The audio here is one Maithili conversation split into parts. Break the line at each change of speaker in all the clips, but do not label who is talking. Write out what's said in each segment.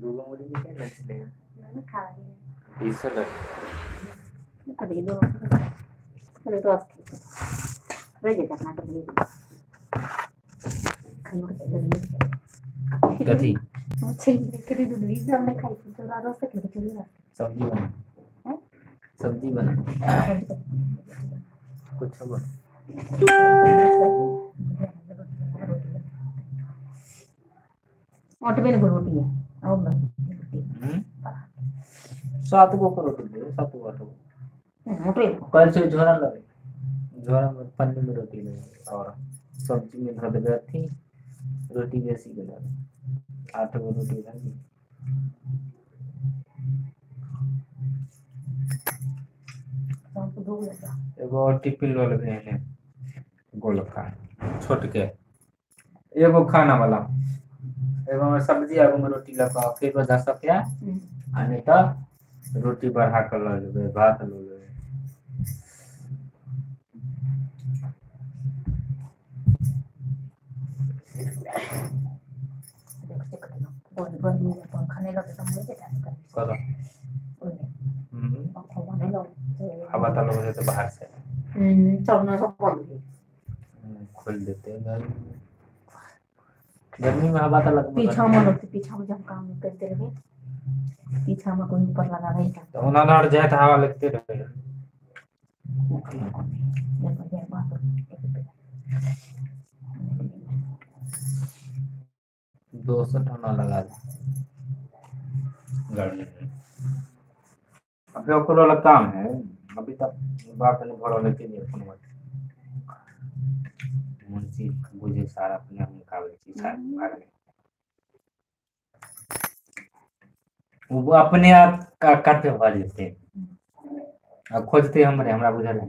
दूगो मुड़ी में क्या नचले
ना खा रही
बीस लग
अभी दो अरे तो आप रह जाता ना तो
कथी
मछली के दूध भी हमने खाई थी तो रात से के चली
सब्जी बना सब्जी बना कुछ बना
और में रोटी है और रोटी
7 गो रोटी दे 7 गो 8 गो
मोटे
कल से झोरा लगे झोरा में पन्नी में रोटी ले और सब्जी में धर दे थी रोटी बेसी बना 8 गो रोटी बना एगो और टिफिन लो लेबे है गोलका छोट के एगो खाना वाला एगो में सब्जी एगो में रोटी लगा फिर बजा सके आ नहीं तो रोटी बढ़ा कर ल लेबे भात ल लेबे
पंखा नहीं लगे तो मुझे
करो हवा तो लोग तो बाहर से
चलना सब बंद
खोल देते हैं गर्मी में हवा तो लग
पीछा में लगते पीछा में जब काम करते रहे पीछा में कोई ऊपर लगा रही था
तो उना ना जाए तो हवा लगते रहे दो सौ ठना लगा दे गाड़ी में अभी ओकरो वाला काम है अभी तक बात नहीं भरो लेके नहीं कोनो बात मुंशी बुझे सारा अपने हम कावे छी सारा भाग वो अपने आप का काटे भर जेते आ खोजते हमरे हमरा बुझल है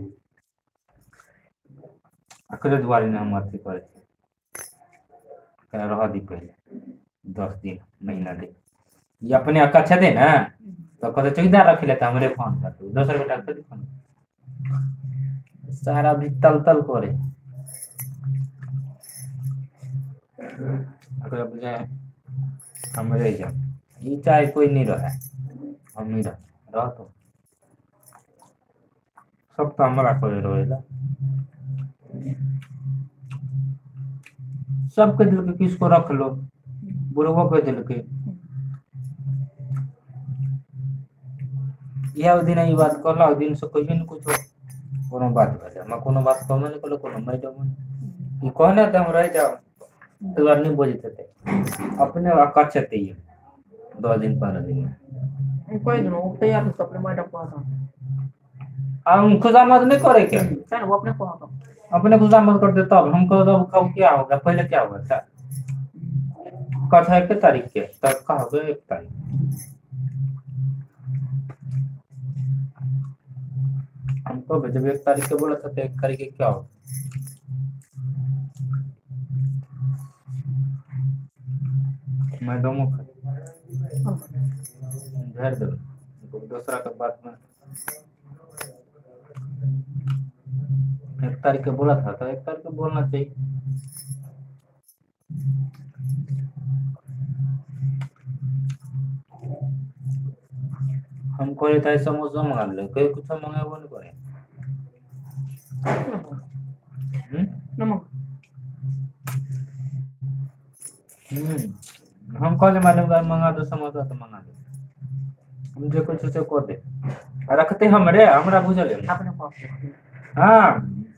अकरे दुआरे ने हम अथी करे छी रह दी पहले 10 दिन महीना दे ये अपने अकछ दे ना तो कहते चौकीदार रख लेता हमरे फोन कर दोसर बेटा के फोन सारा भी तल तल करे अगर बुझे हमरे जा ई चाहे कोई नहीं रहे हम नहीं रह रह तो सब तो हमरा करे रहेला सबके दिल के किसको रख लो बुढ़वा के दिल के यह दिन ई बात कहला दिन से कहियो न कुछ कोनो बात भेल हमरा कोनो बात कहबे नहीं कहलो कोनो मैडम ई कहने त हम रह जाओ तो नहीं बोलते थे अपने अकचते ही 2 दिन 15 दिन में
कोई दिन वो तैयार तो अपने मैडम को आता
हम खुशामद नहीं करे के
सर वो अपने को आता
अपने खुशामद करते तब हमको तब कब क्या होगा पहले क्या होगा था कथा 1 तारीख के तब का हो गया 1 तारीख हमको जब 1 तारीख के बोला था तो 1 तारीख के क्या हो मैं दोनों झाड़ दो दूसरा के बात में 1 तारीख के बोला था तो 1 तारीख को बोलना चाहिए। हम कोई था समोसा मंगा ले कोई कुछ मंगाए वो नहीं करे हम कॉल मालूम कर मंगा दो समोसा तो मंगा दो हम जो कुछ से कर दे रखते हमरे हमरा बुझल है
अपने को
हां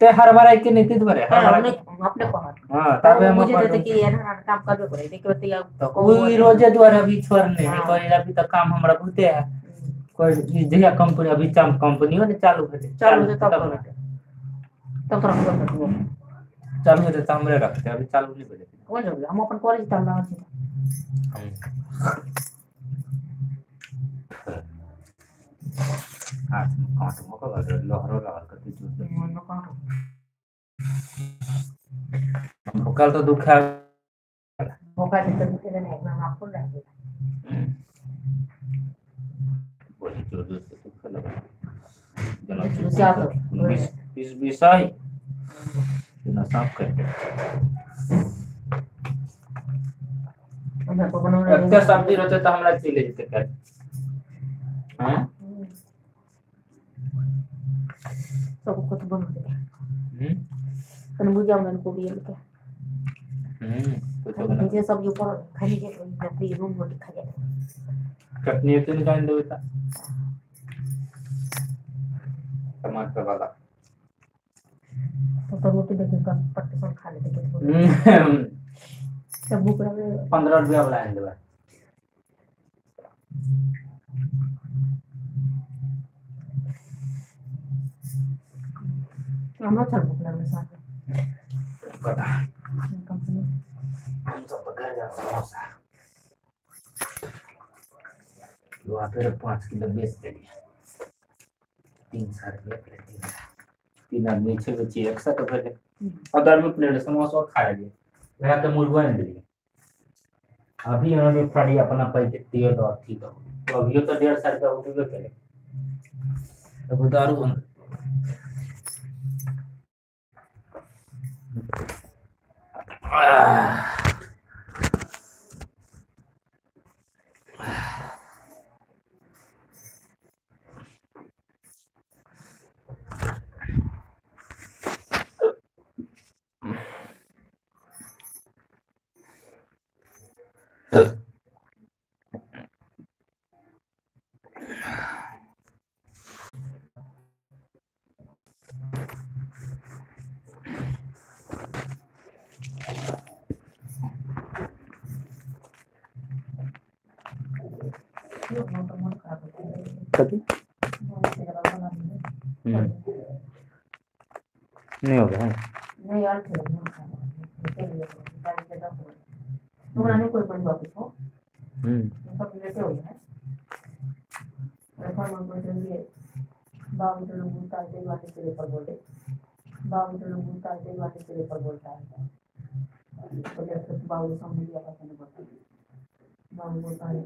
ते हर बार के नहीं तीत बार
अपने अपने को
हां तबे हम
मुझे देते कि यार काम करबे करे देखो तो
कोई रोजे द्वारा भी छोड़ने नहीं कोई अभी तक काम हमरा बहुते है कोई जहिया कंपनी अभी चाम कंपनी ने चालू भेले
चालू होते तब तब तोरा
चालू होते त हमरे रखते अभी चालू नहीं भेले
कोन जब हम अपन कॉलेज तब ना छी
हाथ में कांट मको लहरो लगल कति जोर
मन में कांट
कल तो दुखा
मौका देते दुखे नहीं मैं आपको रह गया
बड़ी जोर जोर से दुखा लगा 20 20 आई ना साफ कर एते सब्जी रहतै तऽ हमरा चलि जेतै काल्हि। हँ
सब कत बना देबै। तनी भुजिया बना कोबी आलू के।
कुछो बना।
जे सब्जी ऊपर खाली जे रूम रोटी खा जाए।
चटनी एते निकालि देबै तऽ टमाटर वाला।
तो रोटी देख के पट्टे खा लेते। सब भूख लगे।
15 रुपया वाला आनि देबै।
हमरो छल भूख लगलै साँझ में।
कता
कंपनी।
हम सब तऽ घर जा समोसा लोहा फेर 5 किलो बेच देलियै। 300 रुपया भेलै। 300, तीन आदमी छै, बेची 100 के भेलै। अदर प्लेट समोसा खा लेलियै, वएह तऽ मुर्गो आनि देलियै। अभी अहाँके खाली अपना पैसे तेल और अथी दऽ, अभियो तऽ 150 रुपया उठेबे केलै। एगो दारू।
मन खराब हो गया।
कथी? नहीं हो गया?
नहीं यार, मन खराब हो गया। तो नहीं कोई बड़ी वापस हो। सब लेटे हो गए। बाबू तो लोग उतारते वाले के पर बोलते, बाबू तो लोग उतारते वाले के पर बोलता है। तो जैसे बाबू सामने लिया था मैंने बोलता, बाबू बोलता है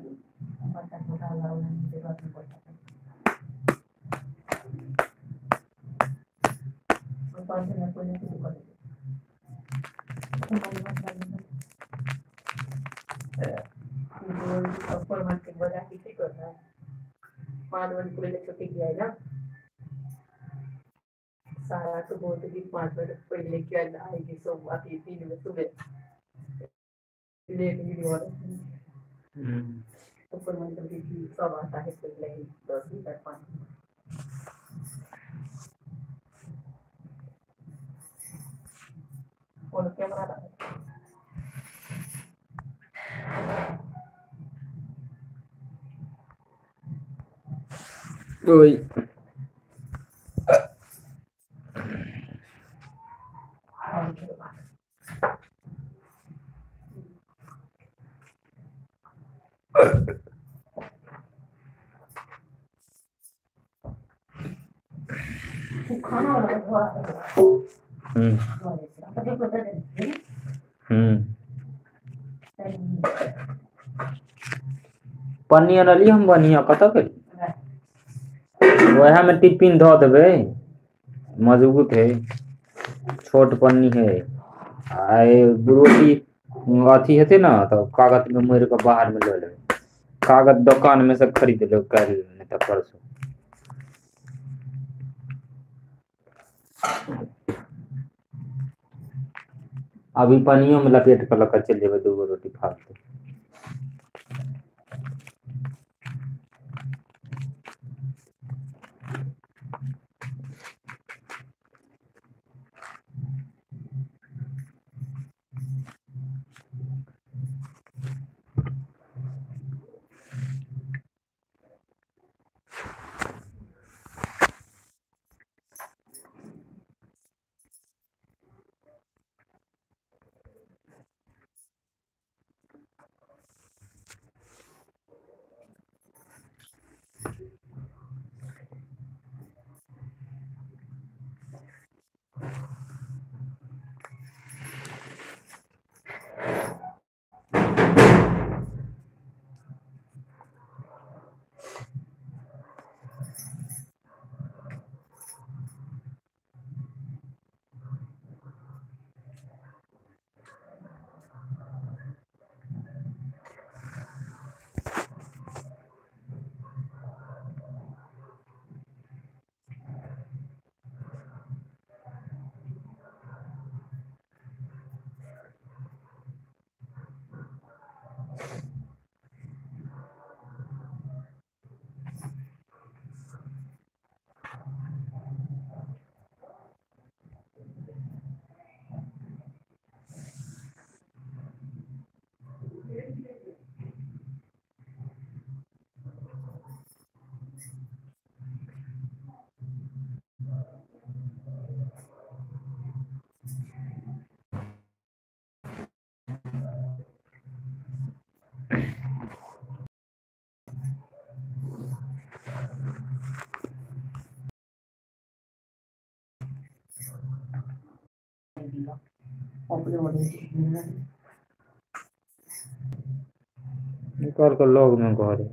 बच्चा छोटा है, उन्हें बात नहीं बोलता है। और पाँच में कोई नहीं किसी को बोला किसी को था। 5 बजे पहले छुट्टी किया है ना सारा, तो बोलते कि 5 बजे पहले क्या आएगी सोमवार 3 बजे सुबह लेट ही हो रहा। तो पर मतलब कि सब आता है पहले ही 10 मिनट 5। और क्या बना रहा है?
ओइ।
और क्या बात? खाना वाला
पन्नी अनलियै हम बढ़िया, कतऽ गेली? वएह में टिफिन धऽ देबै, मजबूत है, छोट पन्नी है। आ रोटी अथी हेतै ने तऽ कागज में मोड़ि कऽ बाहर मे लऽ लेबै। कागज दोकान में से खरीद लेब काल्हि नहि तऽ परसू। अभी पन्नियो में लपेट कऽ लऽ कऽ चलि जेबै, दूगो रोटी फालतू।
अपने वाले
निकाल के लोग में घर है।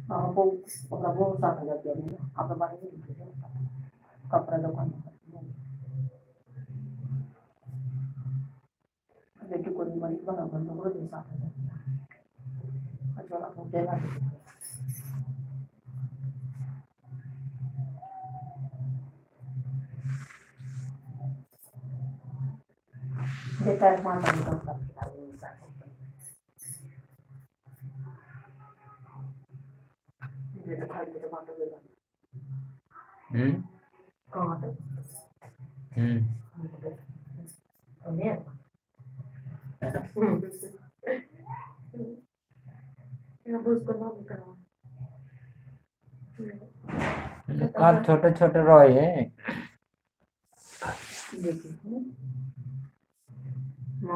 हाँ वो ओकरा बहुत 7,000 रुपया मिला अपना बारे में कपड़ा दुकान बेटी को मरीज बना बंद हो गया 7,000। अच्छा आप देना देता है माता का
छोटे छोटे रहे हैं।